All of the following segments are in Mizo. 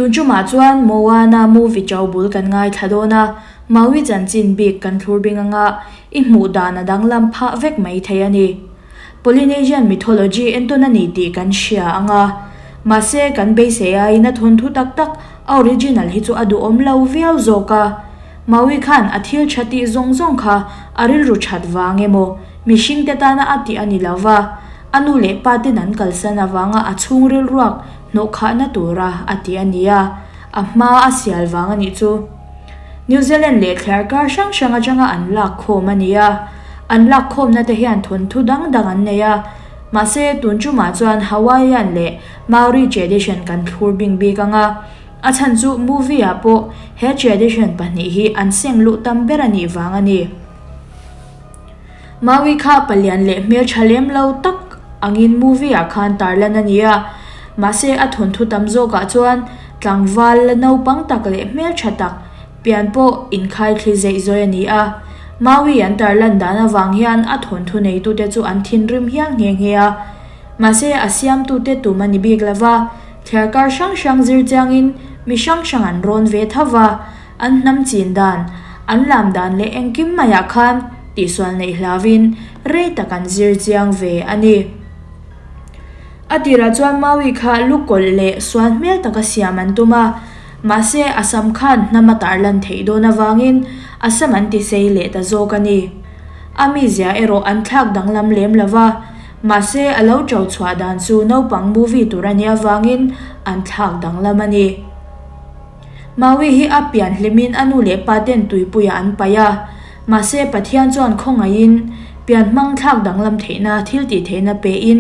Tun ṭumah chuan Moana movie ṭo bul kan ngaithla dawn a, Maui chanchin bik kan thlur bing anga i hmuh dan a danglam phah vek mai thei a ni. Polynesian mythology entawn a ni tih kan hria ang a, mahse kan beisei aiin a thawnthu tak tak a original hi chu a duhawm lo viau zawk a. Maui khan a thil tha tih zawng zawng kha a rilru that vang emaw mihringte tana a tih a ni lo va, a nu leh pa ten an kalsan avanga a chhungril ruak hnawhkhahna tura a ti a ni a, a hma a sial vang a nih chu. New Zealand leh thliar kar hrang hrang atanga an lak khawm a ni a, an lak khawmna te hian thawnthu dang dang an nei a, mahse tun tumah chuan Hawaiian leh Maori tradition kan thlur bing bik ang a, a chhan chu movie ah pawh he tradition pahnih hi an seng luh tam ber a nih vang a ni. Maui kha palian leh hmeltha lem lo tak angin movie ah khan tarlan a ni a, mahse a thawnthu tam zawkah chuan tlangval la naupang tak leh hmeltha tak pian pawh inkhaithli zeih zawi a ni a. Maui an tarlan dan avang hian a thawnthu neitute chu an thinrim hial nghe nghe a, mahse a siamtute tum a ni bik lova, thliarkar hrang hrang zir chiangin mi hrang hrang an rawn ve tho va. An hnam chin dan, an lam dan leh engkim maiah khan tihsual neih hlauvin rei tak an zir chiang ve a ni. A tirah chuan Maui kha lu kawlh leh sual hmel taka siam an tum a, mahse a sam khan hnam a tarlan theih dawn avangin a sam an tisei leh ta zawk a ni. A mizia erawh an thlak danglam lem lo va, mahse a lo ṭo chhuah dan chu naupang movie tur a nih avangin an thlak danglam a ni. Maui hi a pian hlimin a nu leh pa ten tuipuiah an paih a, mahse Pathian chuan khawngaihin pian hmang thlak danglam theihna thil tih theihna pein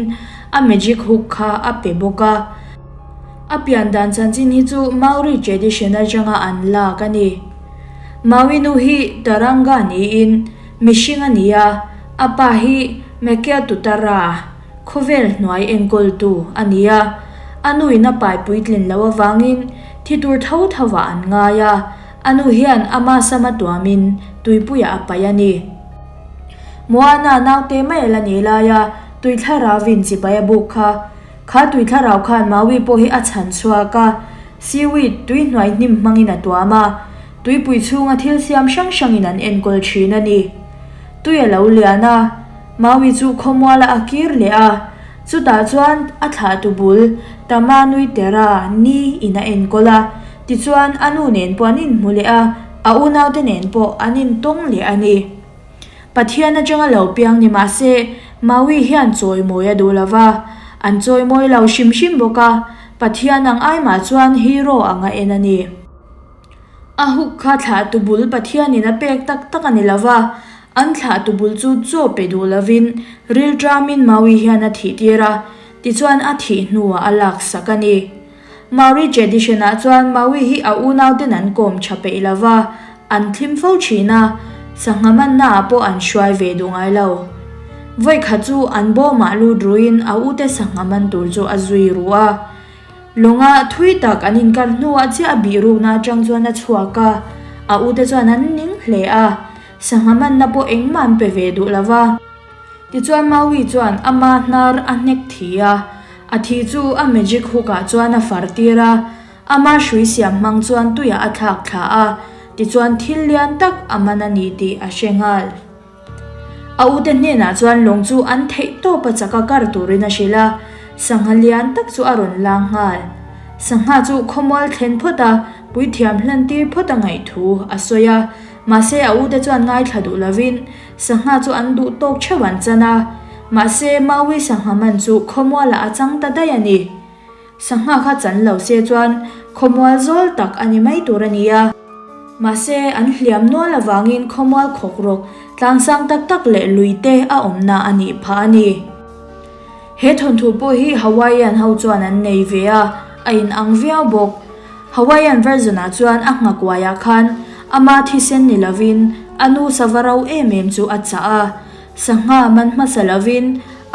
a magic hook kha a pe bawk a. A pian dan chanchin hi chu Maori tradition atanga an lak a ni. Maui nu hi Taranga niin mihring a ni a, a pa hi Mekea Tutara. Khawvel hnuai enkawltu a ni a, a nuin a pai puitlin loh avangin thi tur tho thovah an ngai a, a nu hian ama sama tuamin tuipuiah a paih a ni. Moana naute mai a la ni lai a, tui thlarauin chipai a buk kha. Kha tui thlarau khan Maui pawh hi a chhan chhuak a, seaweed tui hnuai hnim hmangin a tuam a, tuipui chhunga thil siam hrang hrangin an enkawl thin a ni. Tui a lo lian a. Maui chu khawmualah a kir leh a, chutah chuan a thlahtu bul Tama nui tera ni in a enkawl a, tichuan a nu nen pawh an inhmu leh a, a unaute nen pawh an intawng leh a ni. Pathian atanga lo piang ni mah se, Maui hian chawimawi a duh lo va, an chawimawi lo hrim hrim bawk a, Pathian ang ai mah chuan hero ang a en a ni. A huk kha thlahtu bul Pathianin a pek tak tak a ni lo va, an thlahtu bul chu chaw pe duh lovin rilṭamin Maui hian a thih tir a, tichuan a thih hnuah a laksak a ni. Maori tradition-ah chuan Maui hi a unauten an kawm ṭha peih lo va, an thlim fo ṭhin a, sangha mannaah pawh an hruai ve duh ngai lo. Vawikhat chu an bawmah lut ruin a ute sangha man tur chu a zui ru a. Lawnga thui tak an inkar hnuah chiah a bih rukna atang chuan a chhuak a, a ute chuan an ning hle a, sangha manna pawh engmah an pe ve duh lo va. Tichuan Maui chuan ama hnar a hnek thi a, a thi chu a magic hook ah chuan a far tir a, ama hrui siam hmang chuan tuiah a thlak thla a, tichuan thil lian tak a man a ni tih a hre nghal. A ute hnenah chuan lawng chu an theih tawp a chak a kar turin a hrilh a, sangha lian tak chu a rawn lang nghal. Sangha chu khawmual thlen phawt a, puithiam hlan tir phawt a ngaih thu a sawi a, mahse a ute chuan ngaithla duh lovin sangha chu an duh tawk theuh an chan a, mahse Maui sangha man chu khawmualah a chang ta daih a ni. Sangha kha chan lo se chuan khawmual zawl tak a ni mai tur a ni a. Mahse, an hliam nual avangin khawmual khawk rawk tlangsang tak tak leh lui te a awmna a nih phah a ni. He thawnthu pawh hi Hawaiian ho chuan an nei ve a, a inang viau bawk. Hawaiian version ah chuan a nghakuaiah khan ama thisen ni lovin a nu sava ro em em chu a chah a, sangha man hmasa lovin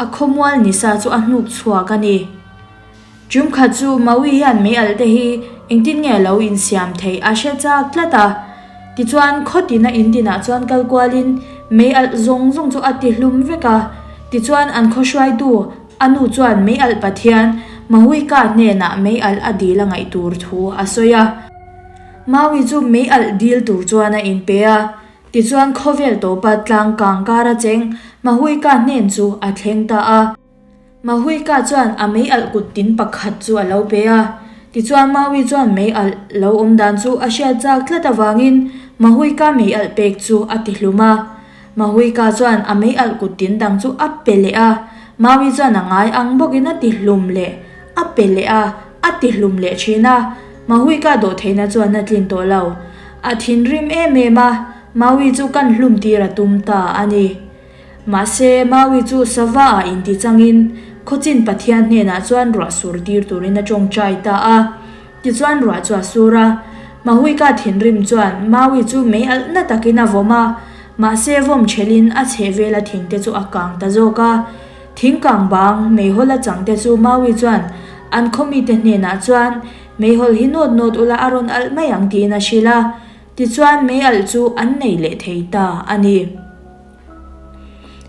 a khawmual ni sa chu a hnuk chhuak a ni. Tum khat chu Maui hian mei alh te hi engtin nge lo insiam theih a hre chak tlat a. Tichuan khaw tina in tinah chuan kal kualin mei alh zawng zawng chu a ti hlum vek a. Tichuan an khaw hruaitu a nu chuan mei alh Pathian Mahuika hnenah mei alh a dil a ngaih tur thu a sawi a. Maui chu mei alh dil tur chuan a inpe a, tichuan khawvel tawpa tlang kang kara cheng Mahuika hnen chu a thleng ta a. Mahuika chuan a mei alh kut tin pakhat chu a lo pe a, tichuan Maui chuan mei alh lo awm dan chu a hriat chak tlat avangin Mahuika mei alh pek chu a ti hlum a. Mahuika chuan a mei alh kut tin dang chu a pe leh a, Maui chuan a ngai ang bawkin a ti hlum leh a pe leh a, a ti hlum leh thin a. Mahuika dawhtheihna chuan a tlin tawh lo. A thinrim em em a, Maui chu kan hlum tir a tum ta a ni. Mahse, Maui chu sava ah inti changin Khawchin Pathian hnenah chuan ruah sur tir turin a tawngtai ta a. Tichuan ruah chu a sur a. Mahuika thinrim chuan Maui chu mei alh na takin a vawm a, mahse vawm thelhin a chhehvela thingte chu a kang ta zawk a. Thing kang bang meihawl a changte chu Maui chuan an khaw mite hnenah chuan meihawl hi nawt nawt ula a rawn alh mai ang tiin a hrilh a. Tichuan mei alh chu an nei leh thei ta a ni.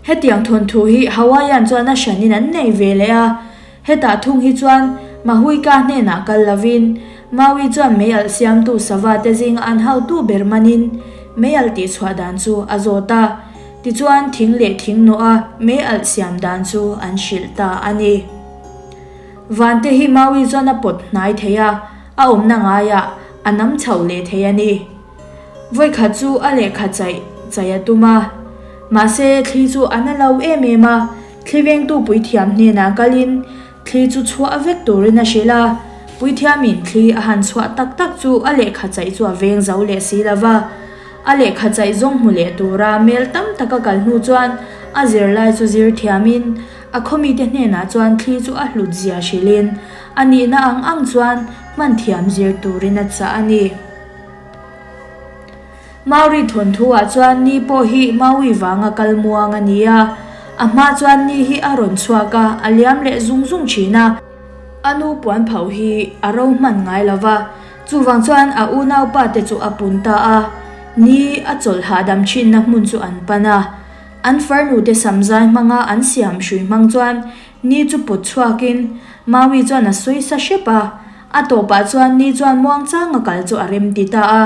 Hetiang thawnthu hi Hawaiian chuan a hranin an nei ve leh a, hetah thung hi chuan Mahuika hnenah kal lovin Maui chuan meialh siamtu sava te zinga an hautu ber manin meialh tihchhuah dan chu a zawt a, tichuan thing leh thing nawha meialh siam dan chu an hrilh ta a ni. Vante hi Maui chuan a pawt hnai thei a, a awmna ngaiah a nam chho leh thei a ni. Vawikhat chu a lehkha chaih chaih a tum a, mahse thli chu a na lo em em a, thli vengtu puithiam hnenah kalin thli chu chhuah vek turin a hrilh a, puithiamin thli a han chhuah tak tak chu a lehkha chaih chu a veng zo leh si lo va, a lehkha chaih zawng hmu leh tura mel tam tak a kal hnu chuan a zirlai chu zir thiamin a khawmite hnenah chuan thli chu a hlut zia hrilhin a nihna ang ang chuan hman thiam zir turin a chah a ni. Maori thawnthu ah chuan ni pawh hi Maui vanga kal muang a ni a, a hma chuan ni hi a rawn chhuak a, a liam leh zung zung thin a. A nu puan phauh hi a ro hman ngai lo va, chuvang chuan a unaupa te chu a pun ta a, ni a chawlh hahdam thinna hmun chu an pan a. An farnu te samzai hmanga an siam hrui hmang chuan ni chu pawt chhuakin Maui chuan a sawi sa hrep a, A tawpah chuan ni chuan muangchang a kal chu a rem ti ta a,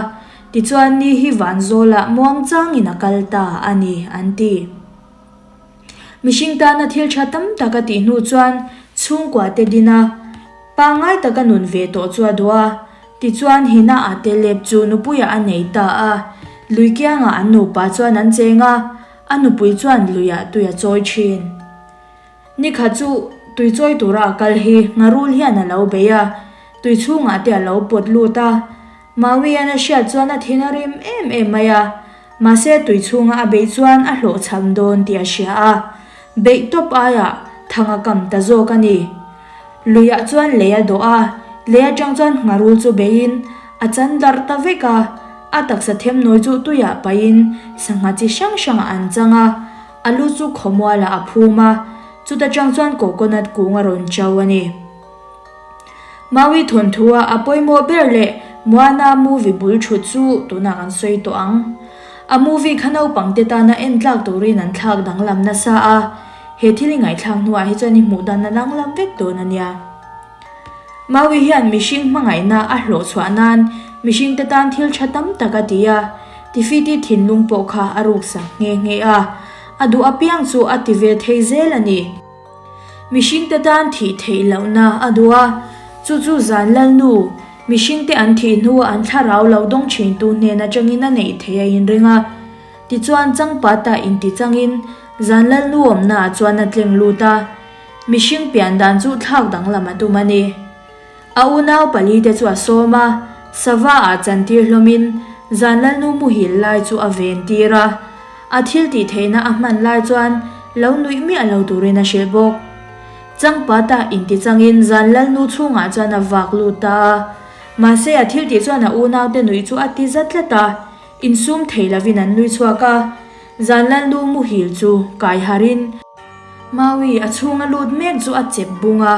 tichuan ni hi vanzawlah muangchangin a kal ta a ni an ti. Mihring tana thil tha tam tak a tih hnu chuan chhungkua te din a, pangngai taka nun ve tawh chu a duh a, tichuan Hina a te lep chu nupuiah a nei ta a, lui kiangah an nupa chuan an cheng a, a nupui chuan luiah tui a chawi thin. Nikhat chu tui chawi tura a kal hi Ngarul hian a lo bei a, tui chhungah te a lo pawt lut a. Mawian a hriat chuan a thin a rim em em mai a, mahse tui chhunga a beih chuan a hlawhchham dawn tih a hria a, beih tawp aiah thang a kam ta zawk a ni. Luiah chuan lei a dawh a, lei atang chuan Ngarul chu beiin a chan darh ta vek a, a taksa themnawi chu tuiah paihin sangha chi hrang hrangah an chang a, A lu chu khawmualah a phum a, chuta tang chuan coconut kung a rawn cho a ni. Maui thawnthu a a pawimawh ber leh Moana movie bul thut chu tunah kan sawi tawh ang. A movie kha naupangte tana en tlak turin an thlak danglam nasa a, he thil i ngaihthlak hnuah hi chuan i hmuh dan a danglam vek dawn a nia. Maui hian mihring hmangaihna a hlawh chhuah nan mihringte tan thil tha tam tak a ti a, Tifiti thinlung pawh kha a ruksak nghe nghe a, a duh apiang chu a ti ve thei zel a ni. Mihringte tan thih theih lohna a duh a, chu chu zan lalnu, mihringte an thih hnua an thlarau lo dawng thintu hnen atangin a neih theih a inring a. Tichuan changpata intichangin zan lalnu awmnaah chuan a tleng lut a. Mihring pian dan chu thlak danglam a tum a ni. A unau palite chu a sawm a, sava ah chantir hlawmin zan lalnu muhil lai chu a ven tir a. A thil tih theihna a hman lai chuan lo nuih miah lo turin a hrilh bawk. Changpata inti changin zan lalnu chhungah chuan a vak lut ta a. Mahse a thil tih chuan a unaute nuih chu a ti za tlat a, insum thei lovin an nui chhuak a. Zan lalnu muhil chu kai harin. Maui a chhunga lut mek chu a chep bung a,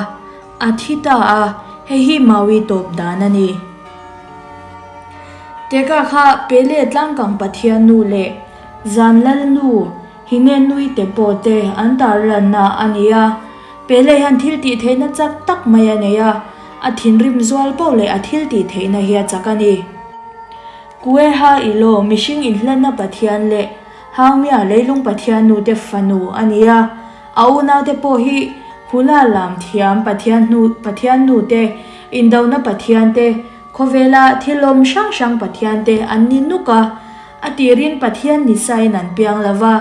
a thi ta a, hei hi Maui tawp dan a ni. Teka kha Pele tlangkang Pathian nu leh Zan Lal nu Hinenui te pawh te an tarlanna a ni a. Pele hian thil tih theihna chak tak mai a nei a, a thinrim zual poh leh a thil tih theihna hi a chak a ni. Kueha Ilo mihring inhlanna Pathian leh Haumia leilung Pathian nute fanu a ni a, a unaute pawh hi Hula lam thiam Pathian hnu Pathian nute, indona Pathian te, khawvela thilawm hrang hrang Pathian te an ni nuk a. A tirin Pathian ni sain an piang lo va,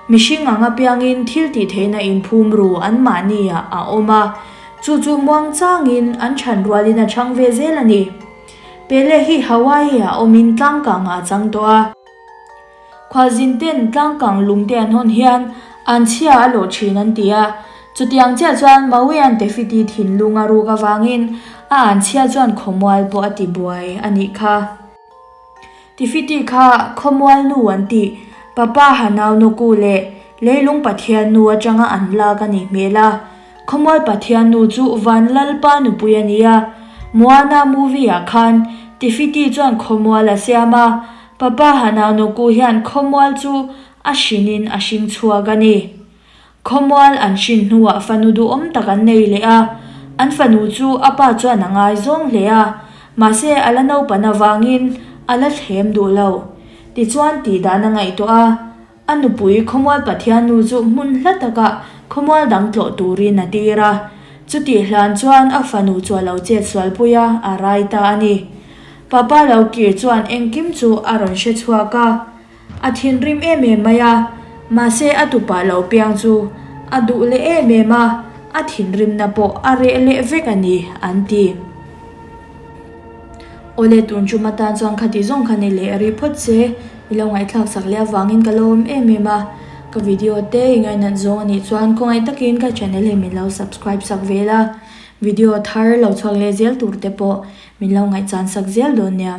mihring anga piangin thil tih theihna inphum ru anmahni ah a awm a, chu chu muang changin an chhan rualin a chhang ve zel a ni. Pele hi Hawaii ah awmin tlangkang ah a chang tawh a. Khualzin ten tlangkang lung te an hawn hian an chhia a lawh thin an ti a, chutiang chiah chuan Mauian Tefiti thinlung a ruk avangin a an chhia chuan khawmual pawh a ti buai a nih kha. Tifiti kha khawmual nu an tih, Papa Hanau Nuku leh leilung Pathian nu atanga an lak a nih hmel a. Khawmual Pathian nu chu Van Lalpa nupui a ni a. Moana movie ah khan Tifiti chuan khawmual a siam a, Papa Hanau Nuku hian khawmual chu a hrinin a hring chhuak a ni. Khawmual an hrin hnuah fanu duhawm tak an nei leh a, an fanu chu a pa chuan a ngaizawng hle a, mahse a la naupan avangin a la thlem duh lo. Tichuan tih dan a ngaihtuah a, a nupui Khawmual Pathiannu chu hmun hla takah khawmual dang tlawh turin a tir a, chutih hlan chuan a fanu chu a lo chet sualpui a, a rai ta a ni. Papa lo kir chuan engkim chu a rawn hre chhuak a. A thinrim em em mai a, mahse a tupa lo piang chu a duh leh em em a, a thinrimna pawh a reh leh vek a ni, an ti. Awle tun tum atan chuan khati zawng kha ni leh rih phawt se, i lo ngaihthlak sak leh avangin ka lo awm em em a, ka video te i ngainat zawng a nih chuan khawngaih takin ka channel hi min lo subscribe sak vel a, video thar lo chhuak leh zel tur te pawh min lo ngaihchan sak zel dawn nia.